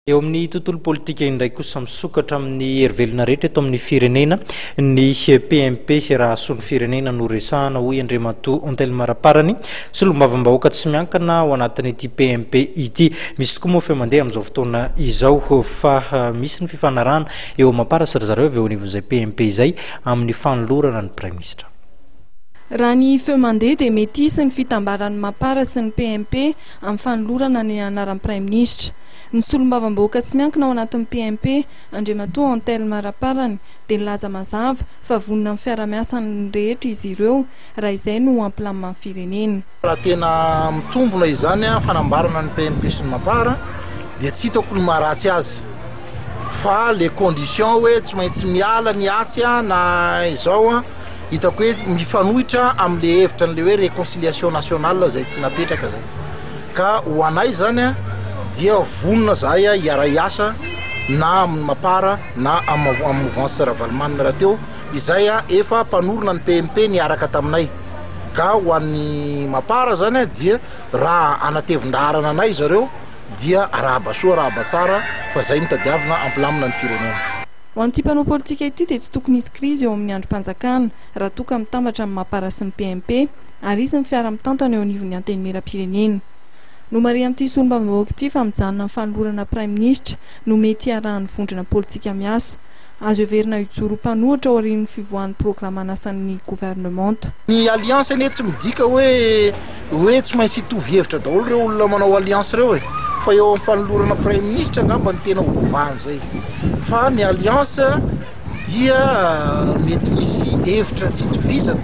Eo amin'ny tontolo politika indray kosa, misokatra amin'ny hery velona rehetra eto amin'ny firenena ny PMP raha hahasoa ny firenena no resahana, hoy Andriamatoa Anthelme Raparany, solombavambahoaka tsy miankina ao anatin'ity PMP ity. Misy tokoa moa feo mandeha amin'izao fotoana izao fa misy ny fifanarahana eo Mapar sy ry zareo avy eo anivon'izay PMP izay amin'ny fanolorana ny Praiminisitra. Raha ny feo mandeha dia mety hisy ny fitambaran'ny Mapar sy ny PMP amin'ny fanolorana ny anaran'ny Praiminisitra. Ny solombavambahoaka tsy miankina ao anatin'ny PMP, Andriamatoa Anthelme Raparany, dia nilaza mazava fa vonona amin'ny fiara-miasa amin'ny rehetra izy ireo raha izay no hampilamina ny firenena. Raha tena mitombona izany fanambarana ny PMP sy ny Mapar dia tsy hitako ny maharatsy azy fa le condition hoe tsy maintsy miala ny atsy na izao hitako hoe mifanohitra amin'le hevitra an'le hoe réconciliation nationale izay tiana apetraka zay. Ka ho anay izany dia vonona zahay hiara-hiasa na amin'ny Mapar na amin'ny mouvance Ravalomanana rahateo izay efa mpanorina ny PMP niaraka taminay. Ka ho an'ny Mapar izany dia raha hanatevin-daharana anay zareo dia arahaba soa arahaba tsara fa zay no tadiavina hampilamina ny firenena. Ho an'ity mpanao politika ity dia tsy tokony hisy krizy eo amin'ny andrim-panjakana raha toa ka mitambatra ny Mapar sy ny PMP ary hisy ny fiara-mitantana eo anivon'ny Antenimierampirenena. Nomarihan'ity solombavambahoaka ity fa mijanona amin'ny fanolorana praiminisitra no mety hiarahan'ny vondrona politika miasa. Azo heverina hijoro ho mpanohitra aorian'ny fivoahan'ny programan'asan'ny governemanta. Ny alliance anie tsy midika hoe hoe tsy maintsy hitovy hevitra daholo ireo olona manao alliance ireo e! Fa eo amin'ny fanolorana praiminisitra angamba no tena ho voavahan'izay. Fa ny alliance dia mety misy hevitra tsy itovizana.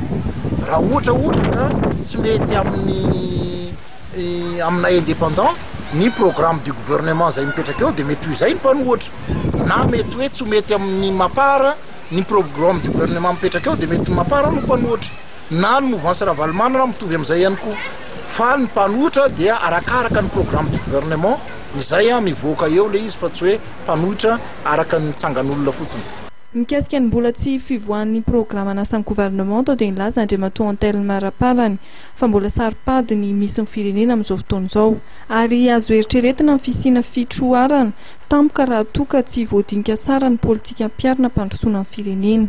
Raha ohatra ohatra ka tsy mety amin'ny aminay indépendant ny programme du gouvernement izay mipetraka eo dia mety ho izay ny mpanohitra. Na mety hoe tsy ho mety amin'ny Mapar ny programme du gouvernement mipetraka eo dia mety ny Mapar no mpanohitra. Na ny mouvance Ravalomanana mitovy amin'izay ihany koa. Fa ny mpanohitra dia arakaraka ny programme du gouvernement izay mivoaka eo ilay izy fa tsy hoe mpanohitra araka ny tsangan'olona fotsiny. Mikasika ny mbola tsy fivoahan'ny programan'asan'ny governemanta dia nilaza Andriamatoa Anthelme Raparany fa mbola saro-pady ny misy ny firenena amin'izao fotoana izao ary azo eritreretina ny fisiana fitroarana tampoka raha toa ka tsy voadinika tsara ny politika ampiharina hampandrosoana ny firenena.